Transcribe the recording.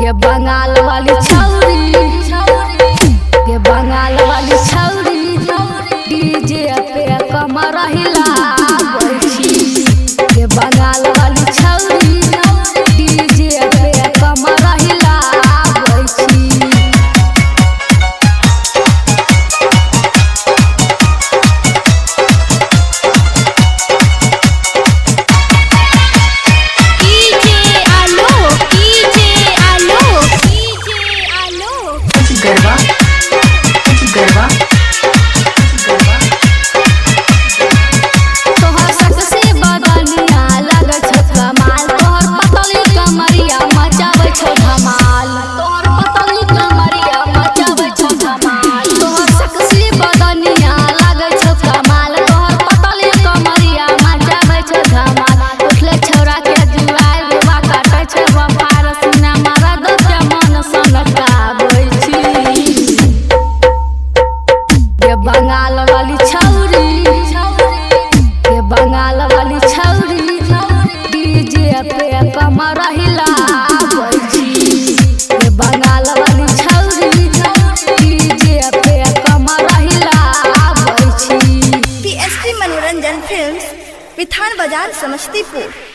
गे बंगाल वाली छौरी, गे बंगाल वाली छौरी, डीजे पे कमर हिलाबै छी। गे बंगाल वाली छौरी, डीजे पे कमर हिलाबै छी। DJ Alok, DJ Alok, DJ Alok. Garba garba garba. तोहर सबसे बदनिया लगै छौ कमाल, तोहर पतली कमरिया मचाबै छौ धमाल, तोहर पतली कमरिया मचाबै छौ धमाल। तोहर सबसे बदनिया लगै छौ कमाल, तोहर पतली कमरिया मचाबै छौ धमाल। उठले छौरा के जुआर बुआ काटै छै बफार, सीना मरद के मन सनकाबै छी। गे बंगाल वाली छौरी, गे बंगाल वाली छौरी, डीजे पे कमर हिलाबै छी। गे बंगाल वाली छौरी, डीजे पे कमर हिलाबै छी। पीएसपी मनोरंजन फिल्म्स, पिथान बाजार, समस्तीपुर।